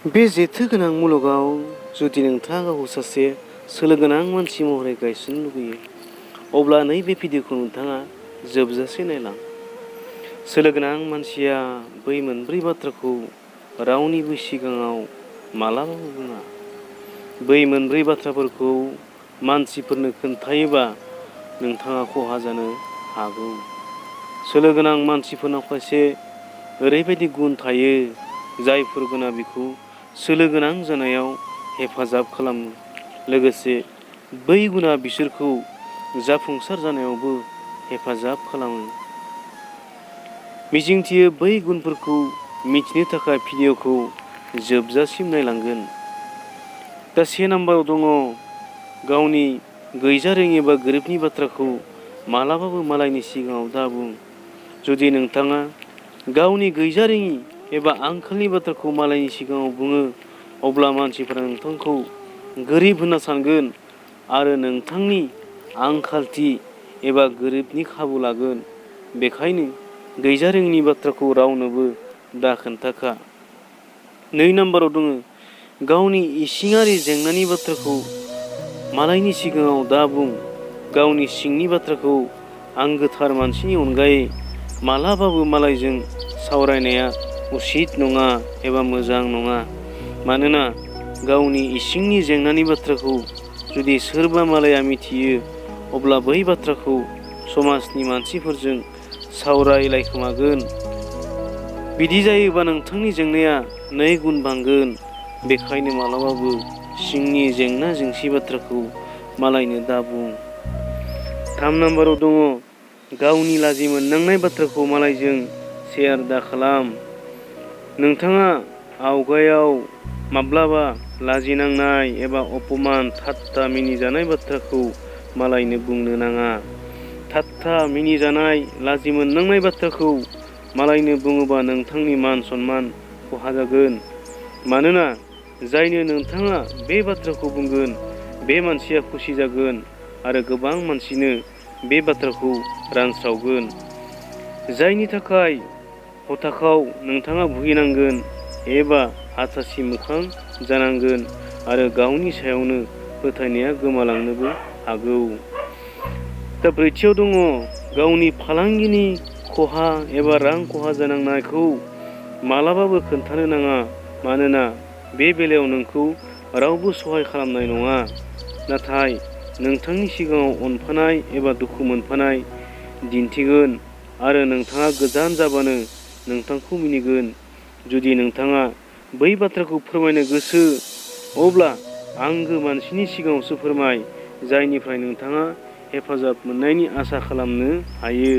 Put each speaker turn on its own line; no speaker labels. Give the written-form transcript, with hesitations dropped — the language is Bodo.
बे जेथो गोनां मुलुगाव जुदि नोंथाङा गावखौ सासे सोलो गोनां मानसि महरै गायसननो लुबैयो, अब्ला नैबे भिडिअखौ नोंथाङा जोबजासे नायलां। सोलो गोनां मानसिया बै मोनब्रै बाथ्राखौ रावनिबो सिगाङाव मालाबाबो बुङा। बै मोनब्रै बाथ्राफोरखौ मानसिफोरनो खोन्थायोबा नोंथाङा खहा जानो हागौ। सोलो गोनां मानसिफोरनाव खायसे ओरैबायदि गुन थायो जायफोर गुना बिखौ सोलो गोनां जानायाव हेफाजाब खालामो, लोगोसे बै गुना बिसोरखौ जाफुंसार जानायावबो हेफाजाब खालामो। मिजिंथियो बै गुनफोरखौ मिथिनो थाखाय भिडिअखौ जोबजासिम नायलांगोन। दा 1 नाम्बाराव दङ गावनि गैजारोङि एबा गोरिबनि बाथ्राखौ मालाबाबो मालायनि सिगाङाव दाबुं। जुदि नोंथाङा गावनि गैजारोङि एबा आंखालनि बाथ्राखौ मालायनि सिगाङाव बुङो, अब्ला मानसिफोरा नोंथांखौ गोरिब होनना सानगोन आरो नोंथांनि आंखालथि एबा गोरिबनि खाबु लागोन। बेखायनो गैजारोङिनि बाथ्राखौ रावनोबो दा खोन्थाखा। 2 नाम्बाराव दङ गावनि इसिङारि जेंनानि बाथ्राखौ मालायनि सिगाङाव दा बुं। गावनि सिंनि बाथ्राखौ आंगोथार मानसिनि अनगायै मालाबाबो मालायजों सावरायनाया उचित नङा एबा मोजां नङा। मानोना गावनि इसिंनि जेंनानि बाथ्राखौ जुदि सोरबा मालाया मिथियो, अब्ला बै बाथ्राखौ समाजनि मानसिफोरजों सावरायलायखोमागोन। बिदि जायोबा नोंथांनि जेंनाया 2 गुन बांगोन। बेखायनो मालाबाबो सिंनि जेंना जेंसि बाथ्राखौ मालायनो दाबुं। 3 नाम्बाराव दङ गावनि लाजि मोननांनाय बाथ्राखौ मालायजों शेयार दाखालाम। नोंथाङा आवगायाव माब्लाबा लाजिनांनाय एबा अपमान, ठाट्टा, मिनिजानाय बाथ्राखौ मालायनो बुंनो नाङा। ठाट्टा, मिनिजानाय, लाजि मोननांनाय बाथ्राखौ मालायनो बुङोबा नोंथांनि मान सन्मान खहा जागोन। मानोना जायनो नोंथाङा बे बाथ्राखौ बुंगोन, बे मानसिया खुसि जागोन आरो गोबां मानसिनो बे बाथ्राखौ रानस्रावगोन। जायनि थाखाय हथाखाव नोंथाङा भुगिनांगोन एबा हाथासि मोखां जानांगोन आरो गावनि सायावनो फोथायनाया गोमालांनोबो हागौ। दा 4थियाव दङ गावनि फालांगिनि खहा एबा रां खहा जानांनायखौ मालाबाबो खोन्थानो नाङा। मानोना बे बेलायाव नोंखौ रावबो सहाय खालामनाय नङा, नाथाय नोंथांनि सिगाङाव अनफानाय एबा दुखु मोनफानाय दिन्थिगोन आरो नोंथाङा गोजान जाबानो नोंथांखौ मिनिगोन। जुदि नोंथाङा बै बाथ्राखौ फोरमायनो गोसो, अब्ला आंगो मानसिनि सिगाङावसो फोरमाय, जायनिफ्राय नोंथाङा हेफाजाब मोननायनि आसा खालामनो हायो।